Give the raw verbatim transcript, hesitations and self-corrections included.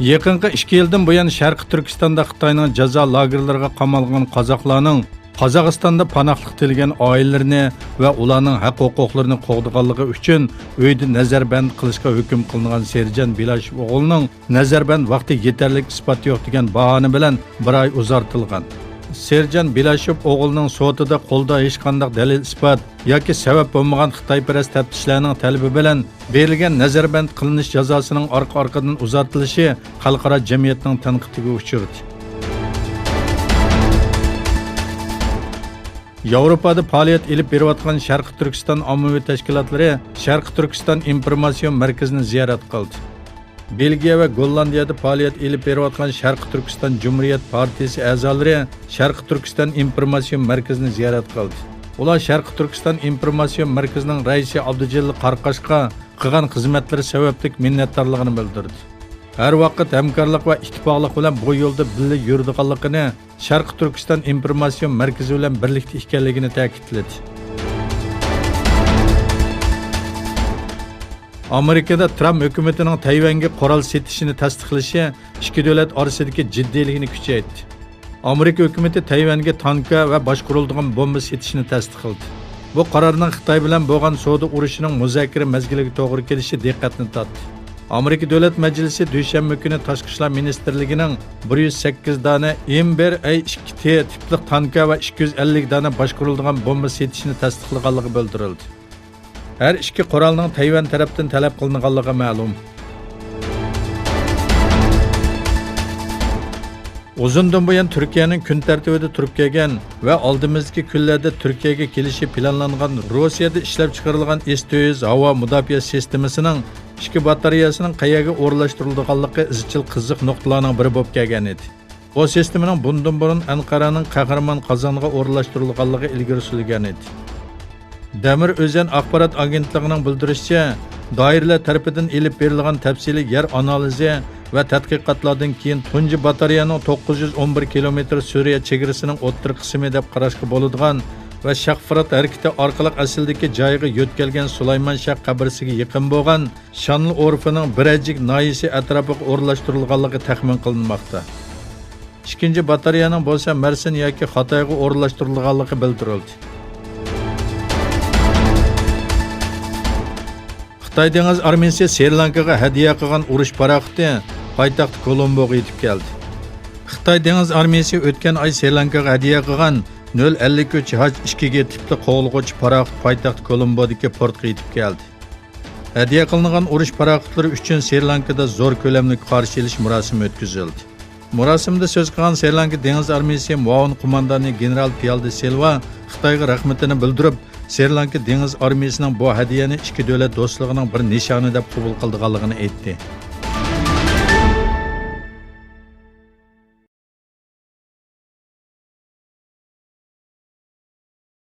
يېقىنقى ئىككى يىلدىن بۇيان شەرقىي تۈركىستاندا خىتاينىڭ جازا لاگېرلىرىغا قامالغان قازاقلارنىڭ قازاقىستاندا پاناھلىق تىلىگەن ئائىلىلىرىنى ۋە ئۇلارنىڭ ھەق-ھوقۇقلىرىنى قوغدىغانلىقى ئۈچۈن ئۆيدە نەزەربەند قىلىشقا ھۆكۈم قىلىنغان سېرجان بىلاشېۋ ئوغۇلنىڭ نەزەربەند ۋاقتى يېتەرلىك ئىسپات يوق دېگەن باھانە بىلەن بىر ئاي ئۇزارتىلغان. سېرجان بىلاشېۋ ئوغۇلنىڭ سوتىدا قولدا ھېچقانداق دەلىل-ئىسپات ياكى سەۋەب بولمىغان خىتايپەرەس تەپتىشلەرنىڭ تەلىپى بىلەن بېرىلگەن نەزەربەند قىلىنىش جازاسىنىڭ ئارقا-ئارقىدىن ئۇزارتىلىشى خەلقئارا جەمئىيەتنىڭ تەنقىدىگە ئۇچرىدى. ياۋروپادا پائالىيەت ئېلىپ بېرىۋاتقان شەرقىي تۈركىستان ئاممىۋى تەشكىلاتلىرى شەرقىي تۈركىستان ئىنفورماتسىيون مەركىزىنى زىيارەت قىلدى. بېلگىيە ۋە گوللاندىيەدە پائالىيەت ئېلىپ بېرىۋاتقان شەرقىي تۈركىستان جۇمھۇرىيەت پارتىيىسى ئەزالىرى شەرقىي تۈركىستان ئىنفورماتسىيون مەركىزىنى زىيارەت قىلدى. ئۇلار شەرقىي تۈركىستان ئىنفورماتسىيون مەركىزىنىڭ رەئىسى ئابدۇجېلىل قاراقاشقا قىلغان خىزمەتلىرى سەۋەبلىك مىننەتدارلىقىنى بىلدۈردى. ھەر ۋاقىت ھەمكارلىق ۋە ئىتتىپاقلىق بىلەن بۇ يولدا بىللە يۈرىدىغانلىقىنى، شەرقىي تۈركىستان ئىنفورماتسىيون مەركىزى بىلەن بىرلىكتە ئىكەنلىكىنى تەكىتلىدى. ئامېرىكىدا ترامپ ھۆكۈمىتىنىڭ تەيۋەنگە قورال سېتىشىنى تەستىقلىشى ئىككى دۆلەت ئارىسىدىكى جىددىيلىكنى كۈچەيتتى. ئامېرىكا ھۆكۈمىتى تەيۋەنگە تانكا ۋە باشقۇرۇلىدىغان بومبا سېتىشنى تەستىقلىدى. بۇ قارارنىڭ خىتاي بىلەن بولغان سودا ئۇرۇشىنىڭ مۇزاكىرە مەزگىلىگە توغرا كېلىشى دىققەتنى تارتتى. ئامېرىكا دۆلەت مەجلىسى دۈشەنبە كۈنى تاشقى ئىشلار مىنىستىرلىكىنىڭ بىر يۈز سەككىز دانە ئېم بىر ئەي ئىككى تى تىپلىق تانكا ۋە ئىككى يۈز ئەللىك دانە باشقۇرۇلىدىغان بومبا سېتىشنى تەستىقلىغانلىقى بىلدۈرۈلدى. ھەر ئىككى قورالنىڭ تەيۋەن تەرەپتىن تەلەپ قىلىنغانلىقى مەلۇم. ئۇزۇندىن بۇيان تۈركىيەنىڭ كۈن تەرتىپىدە تۇرۇپ كەلگەن ۋە ئالدىمىزدىكى كۈنلەردە تۈركىيەگە كېلىشى پىلانلانغان روسىيەدە ئىشلەپ چىقىرىلغان ئېس تۆت يۈز ھاۋا مۇداپىئە سىستېمىسىنىڭ ئىككى باتارېيەسىنىڭ قەيەرگە ئورۇنلاشتۇرۇلىدىغانلىقى ئىزچىل قىزىق نۇقتىلارنىڭ بىرى بولۇپ كەلگەن ئىدى. بۇ سىستېمىنىڭ بۇندىن بۇرۇن ئەنقەرەنىڭ قەھرىمان قازانغا ئورۇنلاشتۇرۇلغانلىقى ئىلگىرى سۈرۈلگەن ئىدى. دەمىر ئۆزەن ئاخبارات ئاگېنتلىقىنىڭ بىلدۈرۈشىچە، دائىرىلەر تەرىپىدىن ئېلىپ بېرىلغان تەپسىلىي يەر ئانالىزى ۋە تەتقىقاتلاردىن كېيىن، تۇنجى باتارېيەنىڭ توققۇز يۈز ئون بىر كىلومېتىر سۈرىيە چېگرىسىنىڭ ئوتتۇرا قىسمى دەپ قاراشقا بولىدىغان ۋە شەخ فىرات ھەرىكىتى ئارقىلىق ئەسلىدىكى جايىغا يۆتكەلگەن سۇلايمان شاھ قەبرىسىگە يېقىن بولغان شانلى ئورفىنىڭ بىرەجىك ناھىيىسى ئەتراپىغا ئورۇنلاشتۇرۇلغانلىقى تەخمىن قىلىنماقتا. ئىككىنچى باتارېيەنىڭ بولسا مەرسىن ياكى خاتايغا ئورۇنلاشتۇرۇلغانلىقى بىلدۈرۈلدى. خىتاي دېڭىز ئارمىيىسى سرى لانكىغا ھەدىيە قىلغان ئۇرۇش پاراخوتى پايتەخت كولومبوغا يېتىپ كەلدى. خىتاي دېڭىز ئارمىيىسى ئۆتكەن ئاي سرى لانكىغا ھەدىيە قىلغان نۆل ئەللىك ئۈچ ھاچ ئىككى گې تىپلىق قوغلىغۇچى پاراخوت پايتەخت كولومبودىكى پورتقا يېتىپ كەلدى. ھەدىيە قىلىنغان ئۇرۇش پاراخوتلىرى ئۈچۈن سرى لانكىدا زور كۆلەملىك قارشى ئېلىش مۇراسىمى ئۆتكۈزۈلدى. مۇراسىمدا سۆز قىلغان سرى لانكا دېڭىز ئارمىيىسى مۇئاۋىن قوماندانى گېنېرال پىيال دې سىلۋا خىتايغا رەھمىتىنى بىلدۈرۈپ، سرى لانكا دېڭىز ئارمىيىسىنىڭ بۇ ھەدىيەنى ئىككى دۆلەت دوستلۇقىنىڭ بىر نىشانى دەپ قوبۇل قىلىدىغانلىقىنى ئېيتتى.